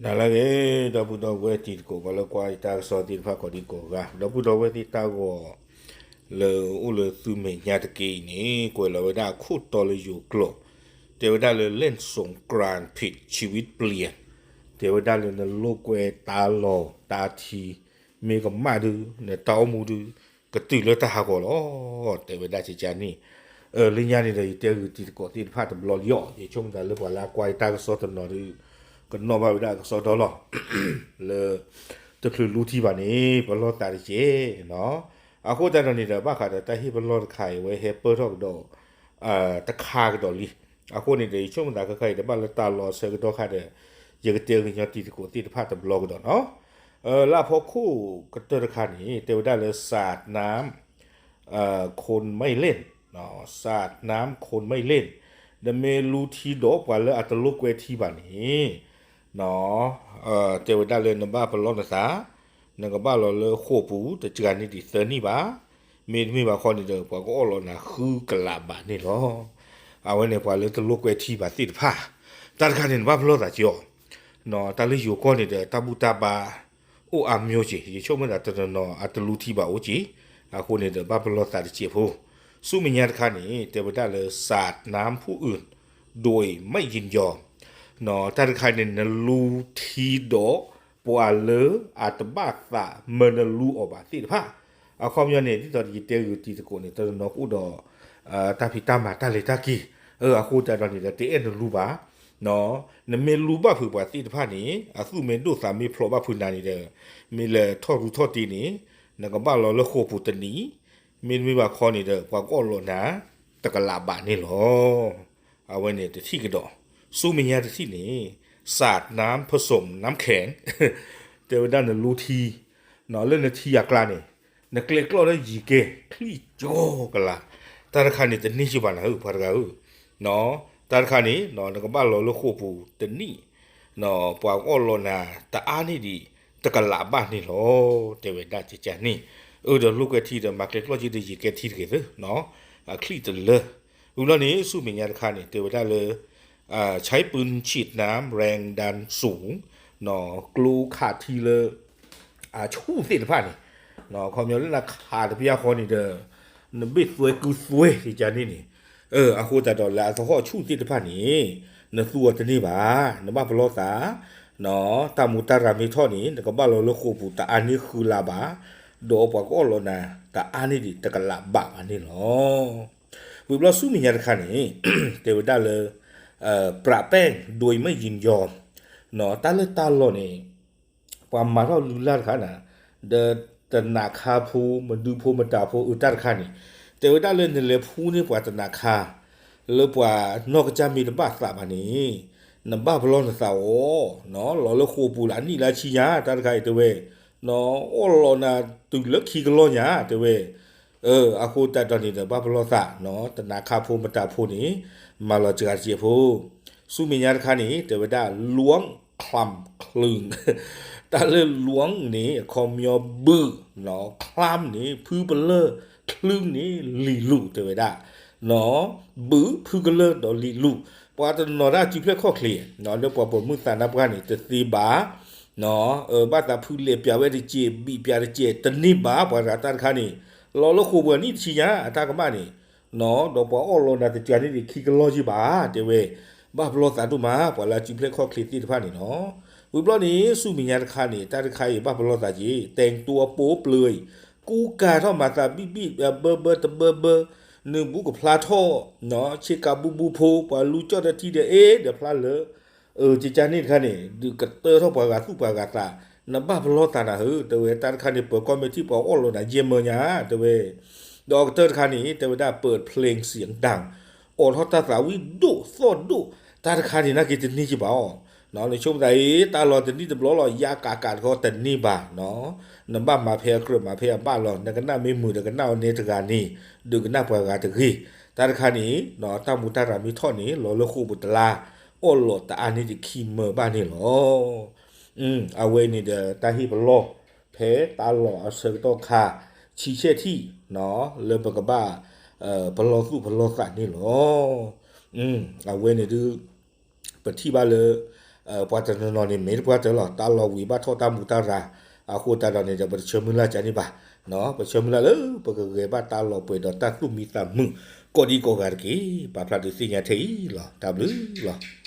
နၤလၢအဂ့ၤ ဒီပုၢ်ဒီဝဲၢ်တံၤသကိး ပှၤလၢကွၢ်ယတၢ်ကစီၣ်သ့ၣ်တဖၣ်ကိးဒံကိးဂၤ, ဒီပုၢ်ဒီဝဲၢ်သ့ၣ်တၢ်ဂီၤ လၢအိၣ်လၢသုမဲာ်ညါတက့ၢ်အံၤန့ၣ် ကွဲးလီၤဝဲဒၣ်အခိၣ်တီလၢယိၤကျိာ်, တဲဝဲဒၣ်လၢ เล่นสงกรานต์ผิดชีวิตเปลี่ยน, တဲဝဲဒၣ်လၢနလိာ်ကွဲတၢ်လီၢ်တၢ်ထံ မ့ၢ်ကမၣ်ဒုး နတၢ်အိၣ်မူဒုး ကတုၤလၢတၢ်ဟးဂီၤလီၤ, တဲဝဲဒၣ်ကကန့ၣ်. လၢညါန့ၣ်ဒီး ယတဲဂုာ်တံၤသကိးသ့ၣ်တဖၣ်တဘျီလံအီၤ, ယဆိကမိၣ်သးလၢပှၤလၢအကွၢ်ယတၢ်ကစီၣ်တနီၤဒုး ကနီၣ်ဘၣ်ဝဲဒၣ်ကစီၣ်ဒီလီၤ လၢ တချုးလူထံဘၣ်န့ၣ် ပလီၢ်သးတက့ၢ်နီၤ. အဃိသတးဒီးန့ၣ်ဒီး ဘၣ်ဃးဒီးတၢ်ဟ့ၣ်ပလီၢ်တခါအံၤ အဝဲဟဲပၢၢ်ထီၣ်ကဒီး တခါကဒီးလံ. အဃိန့ၣ်ဒီး ယဆိကမိၣ်သးခဲခါအံၤ တဘၣ်လၢတၢ်လီၤဆၢကတီၢ်ခါဒီး ယကတဲဂုာ်ညီတံၤသကိးသ့ၣ်တဖၣ်တဘျီကဒီးနီၤ. လၢအဖီခိၣ်ကတၢၢ်တခါန့ၣ် တဲဝဲဒၣ်လၢ สาดน้ำ คนไม่เล่น สาดน้ำคนไม่เล่น နမ့ၢ်လူထံဒီးပှၤလၢအတလိာ်ကွဲထံဘၣ်န့ၣ် တဲဝဲဒၣ်လၢနဘၣ်ပလီၢ်နသး, နကဘၣ်လီၤလၢဃိာ်ပူၤ တစှၤန့ၢ်ဒံးသၢနံၣ်ဘၣ်, မ့တမ့ၢ်ဘၣ်ဃီန့ၣ်ဒီး ပှၤကအိၣ်လီၤနၤဃုကလးဘးန့ၣ်လီၤ. အဝဲန့ၣ်ပှၤလၢတလိာ်ကွဲထံဘၣ်သ့ၣ်တဖၣ်, တၢ်တခါန့ၣ် နဘၣ်ပလီၢ်သးက့ၤအီၤ, တၢ်လၢယိၤကီၢ်န့ၣ်ဒီး တၢ်ဘူၣ်တၢ်ဘါ အိၣ်အါမျိၤက့ၤ, ယဆိကမိၣ်သးတနီၤနီၤ အတလူထံဘၣ်အိၣ်က့ၤ, အဃိန့ၣ်ဒီး ဘၣ်ပလီၢ်သးတစဲးဖိ. ဆူမဲာ်ညါတခါန့ၣ် တဲဝဲဒၣ်လၢ สาดน้ำผู้อื่นโดยไม่ยินยอม တၢ်တခါန့ၣ် နလူထံဒီး ပှၤလၢအတဘၣ်သးမၢနလူအီၤဘၣ်သ့ၣ်တဖၣ်, အခီပညီန့ၣ် ဒ်သိးယတဲဂုာ်တံၤသကိးန့ၣ် တနီၤနီၤကအိၣ်ဒီး တၢ်ဖံးတၢ်မၤတၢ်လဲၤတၢ်က့ၤ, အဃိသတးဒီးန့ၣ်ဒီး တအဲၣ်နလူဘၣ် နမ့ၢ်လူဘၣ်ဖုးပှၤသ့ၣ်တဖၣ်န့ၣ် အသူၣ်မ့ၢ်ဒိၣ်သးမ့ၢ်ဖျိးဘၣ်ဖုးနၤန့ၣ်ဒီး မ့ၢ်လဲၤထီၣ်ရူထီၣ်တ့န့ၣ် နကဘၣ်လီၤလၢဃိာ်ပူၤတနံၣ်, မ့တမ့ၢ်ဘၣ်ခီန့ၣ်ဒီး ပှၤကအိၣ်လီၤနၤ တကလးဘးန့ၣ်လီၤ. အဝဲန့ၣ်တထံၣ်ကဒီး, ဆူမဲာ်ညါတထံၣ်န့ၣ် สาดน้ำผสมน้ำแข็ง တဲဝဲဒၣ်နလူထံ လၢနထံအကျါန့ၣ် နကျဲကျီၢ်လၢယံၤကဲ ချံၣ်ကၠီကလး, တၢ်တခါန့ၣ် တန့ၢ်က့ၤဘၣ်နၤဧၢ ပှၤတဂၤဧၢ, တၢ်တခါန့ၣ် နကဘၣ်လီၤလၢဃိာ်ပူၤတနံၣ်, ပှၤကအီၣ်လီၤနၤ တအါန့ၢ်ဒံး တကလးဘးန့ၣ်လီၤ, တဲဝဲဒၣ်ကကန့ၣ်. အၢ ဒီးလိာ်ကွဲထံဒီး မၤကျဲကျီၢ်က့ၤဒီးယံၤကဲထံတဂ့ၤသၢ, အချံၣ်တလၢ. ဝံၤဘျီန့ၣ် ဆူမဲာ်ညါတခါန့ၣ် တဲဝဲဒၣ်လၢ ใช้ปืนฉีดน้ำแรงดันสูง ကျိခးထံလၢ အဆူၣ်သ့ၣ်တဖၣ်န့ၣ်, ခီပညီလၢနခးတပျၢ်ဃီန့ၣ်ဒီး နဘ့ၣ်သွဲကုသွဲကကန့ၣ်န့ၣ်, အဃိသတးဒီးလၢအသဟီၣ်ဆူၣ်သ့ၣ်တဖၣ်န့ၣ် နသူအီၤတန့ၢ်ဘၣ်, နဘၣ်ပလီၢ်သး, တၢ်မူတၢ်ရၤမ့ၢ်ထီၣ်န့ၣ် နကဘၣ်လီၤလၢဃိာ်ပူၤတအါန့ၢ်ဃုလါဘး, ဒီးပှၤကအီၣ်လီၤနၤ တအါန့ၢ်ဒံးတကလးဘးဘၣ်န့ၣ်လီၤ. ဝံၤဘျီဆူမဲာ်ညါတခါန့ၣ် တဲဝဲဒၣ်လၢ ประแป้งโดยไม่ยินยอม တၢ်လၢတၢ်လီၢ်န့ၣ် ပှၤမၤထီၣ်လုၢ်လၢ်တခါနၤ, ဒီးတနးခါဖိ မဒုဖိမတၤဖိအတၢ်တခါန့ၣ်, တဲဝဲဒၣ်လၢနလဲၤဖှူန့ၢ်ပှၤတနးခါ လၢပှၤနီၢ်ကစၢ်မ့ၢ်တဘၣ်သးဘၣ်န့ၣ်, နဘၣ်ပလီၢ်နသးအီၤ, လီၤလၢဃိာ်ပူၤလၢအနံၣ်လၢအဆံညါ တၢ်တခါအံၤတဲဝဲ, အီၣ်လီၤနၤတုၤလၢခံကလီၢ်ညါ တဲဝဲ. အဃိသတးဒီးန့ၣ်ဒီး ဘၣ်ပလီၢ်သး, တနးခါဖိမတၤဖိန့ၣ် မၤလီၤစှၤတစဲးဖိ. ဆူမဲာ်ညါတခါန့ၣ် တဲဝဲဒၣ် ล้วงคลำคลึง တၢ်လၢ ล้วง န့ၣ် အခီပညီဘုၣ်, คลำ န့ၣ် ဖုပလၢၢ်, คลึง န့ၣ် လံာ်လူၢ် တဲဝဲဒၣ်, ဘုၣ်ဖုကလၢၢ်ဒီးလံာ်လူၢ်, ပှၤတနီၤဒၣ်စုဖျဲၣ်ခီၣ်ချ့ လၢပှၤပိာ်မုၣ်သးနါပှၢ်န့ၣ် တသ့ဘၣ် ဘၣ်သးဖုလဲၤပၠးဝဲတစဲး ဘံၣ်ပၠးတစဲး တန့ၢ်ဘၣ် ပှၤတဂၤတၢ်တခါန့ၣ်, လီၤလၢဃိာ်ပူၤအနံၣ်တဆံညါ အတၢ်ကမၣ်န့ၣ်, ဒီးပှၤအီၣ်လီၤနၤတစှၤန့ၢ်ဒံးခံကလီၢ်က့ၤဘၣ် တဲဝဲ, ဘၣ်ပလီၢ်သးဒိၣ်မး ပှၤလၢအစုဖျဲၣ်ခီၣ်ချ့သ့ၣ်တဖၣ်န့ၣ်လီၤ. ဝံၤဘျီန့ၣ် ဆူမဲာ်ညါတခါန့ၣ် တၢ်တခါအံၤဘၣ်ပလီၢ်သးက့ၤ แต่งตัวโป๊เปลือย ကူကၤထီၣ်မၤသးဘံၣ်ဘံၣ် ဘၢဘၢတဘၢဘၢ, နုၢ်ဘူးကဖျါထီၣ်, ဆ့ကၤဘူးဘူးဖိ ပှၤလူကၠီၣ်တထံဒီးအ့ၣ်ဒီးဖျါလၢ အကကန့ၣ်တခါန့ၣ် ဒုးကတၢထီၣ်ပှၤဂၤသူၣ်ပှၤဂၤသး, နဘၣ်ပလီၢ်သးနၤဧၢ တဲဝဲ တၢ်တခါန့ၣ် ပၢၤကီၢ်မ့ၢ်ထံၣ် ပှၤအီၣ်လီၤနၤယဲၢ်မၢညါ တဲဝဲ, ဒီးအကတၢၢ်တခါန့ၣ် တဲဝဲဒၣ် เปิดเพลงเสียงดัง အိးထီၣ်တၢ်သးဝံၣ်ဒိၣ်သီၣ်ဒိၣ်, တၢ်တခါန့ၣ် နာ်က့ၤတန့ၢ်က့ၤဘၣ်အီၤ, နဆိကမိၣ်သးအံၤ တၢ်လီၤတနံၣ်တဘျီလီၤ ယါကးကးတခီတန့ၢ်ဘၣ်, နဘၣ်မၤဖဲအကြၢးမၤဖဲအဘၣ်လီၤ နကနၣ်မ့ၢ်မုာ်ဒီးကနၣ်အီၤနဲတဂၤန့ၣ်, ဒုးကနၣ်ပှၤဂၤတဂ့ၤ, တၢ်တခါန့ၣ် တၢ်မူတၢ်ရၤမ့ၢ်ထီၣ်န့ၣ် လီၤလၢဃိာ်ပူၤတလါ, အီၣ်လီၤတအါန့ၢ်ဒံးခံမၢဘၣ်န့ၣ်လီၤ. အဝဲန့ၣ်ဒီးတၢ်ဟ့ၣ်ပလီၢ် ဖဲတၢ်လီၢ်အဆၢကတီၢ်ခါ ဆံဆဲၣ်ထံၣ် လၢပကဘၣ် ပလီၢ်သူၣ်ပလီၢ်သးန့ၣ်လီၤ. အဝဲန့ၣ်ဒုး ပထံၣ်ဘၣ်လၢ ပှၤတနီၤနီၤန့ၣ် မ့ၢ်တပှၢ်တၢၢ်လီၤ, တၢ်လီၢ်ဝံၤဘၣ်ထီၣ်တၢ်မူတၢ်ရၤ, အဃိသတးဒီးန့ၣ်ဒီး ပတဆၢမုၢ်လၢ်ကန့ၣ်ဘၣ်, ပဆၢမုၢ်လၢ်လၢ ပကဂဲၤဘၣ်တၢ်လီၤပှဲၤဒီးတၢ်သူၣ်မံသးမုာ်ကိးဒံကိးဂၤတက့ၢ်. ပာ်ဖျါဒုးသ့ၣ်ညါထဲအံၤလီၤ. တၢ်ဘျုးလီၤ.